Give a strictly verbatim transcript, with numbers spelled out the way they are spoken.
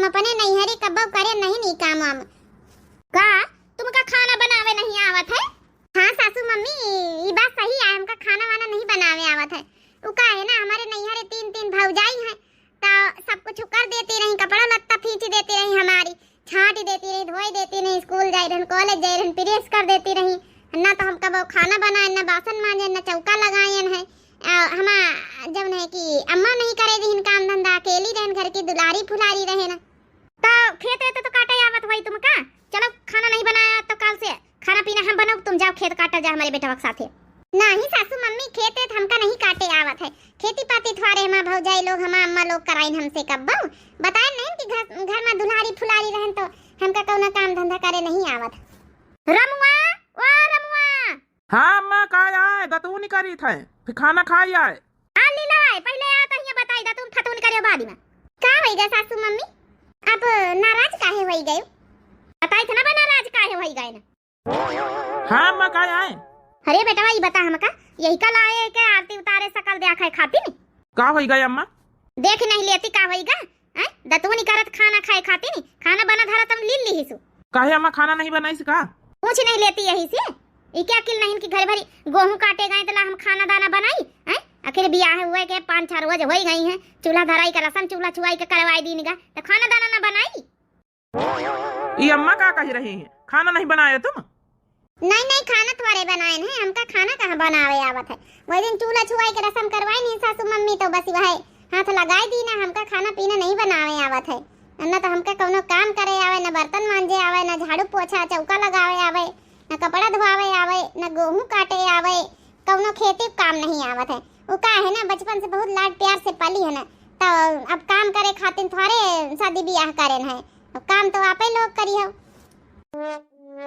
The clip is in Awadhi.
अपने नैहरे कब्बो करे नहीं नी काम वाम। का तुमका खाना बनावे नहीं आवत है? हाँ सासू मम्मी, ई बात सही है, हमका खाना वाना नहीं बनावे आवत है। उ का है ना, हमारे नैहरे तीन तीन भौजाई हैं, तो सब कुछ कर देती रही, कपड़ा लत्ता फींच देती रही हमारी, छांट देती रही, धोई देती रही, स्कूल जाई रहन, कॉलेज जाई रहन, प्रेस कर देती रही। ना तो हम कबो खाना बनाए, ना बासन मांजे, ना चौका लगायन है। आ, हमा जौन है कि अम्मा नहीं करे रहीन काम धंधा, अकेली रहन, घर की दुलारी फुलारी रहे ना। तो खेत वेत तो काटे आवत होई तुमका? चलो, खाना नहीं बनाया तो काल से खाना पीना हम बनाउब, तुम जाओ खेत काटा जा हमारे बेटवा के साथे। नहीं सासू मम्मी, खेत वेत हमका नहीं काटे आवत है। खेती पाती थ्वारे हमा भौजाई लोग, हमा अम्मा लोग कराइन हमसे कब्बो। बताए नहीं कि घर, घर में दुलारी फुलारी रहन तो हमका कौनो काम धंधा करे नहीं आवत। रमुआ, ओ रमुआ। हाँ अम्मा, का आए? दतूनी करी थे, फिर खाना खाई आए। आ लीला आए, पहले आ तो हियां बताई दा, तुम फतून करियो बाद में। का होई गा सासू मम्मी? अब नाराज काहे होई गयो? बताई थे ना बा नाराज काहे होई गए ना। हाँ अम्मा, का आए? अरे बेटवा, ई बता हमका, यही कल आए के आरती उतारे, सकल द्या खाए खातिर? का होई गए अम्मा? देख नहीं लेती का होई गा? हैं? दतुनी करत खाना खाए खातिर नी, खाना बना धरा तम लील लिहिसु। काहे अम्मा, खाना नहीं बनाइस का? पूछ नहीं लेती यही से। ई क्या अकिल नहीं कि घर भरी गोहूं काटे गए तला हम खाना दाना बनाई, हैं? आखिर बियाह हुए के पाँच छह रोज होई गई हैं, चूल्हा धराई के रसम, चूल्हा छुआई के करवाई दीन गा, तो खाना दाना ना बनाई। ई अम्मा का कही रही है, खाना नहीं बनाए तुम? नहीं, नहीं, खाना थोड़े बनाएन है, हमका खाना कहाँ बनावे आवत है। वही दिन चूल्हा छुआई के रसम करवाइन ही सासू मम्मी, तो बस वह हाथ लगाए दीन, हमका खाना पीना नहीं बनावे आवत है। न तो हमका कौनो काम करे आवे, न बर्तन मांजे आवे, न झाड़ू पोछा चौका लगावे आवे, न कपड़ा धोआवे आवे, न गोहूं काटे आवे, कौनो खेती काम नहीं आवत है। उ का है ना, बचपन से बहुत लाड प्यार से पली है ना, तो अब काम करे खातिर थोड़े शादी बियाह करेन है, अब काम तो आपे लोग करी हो।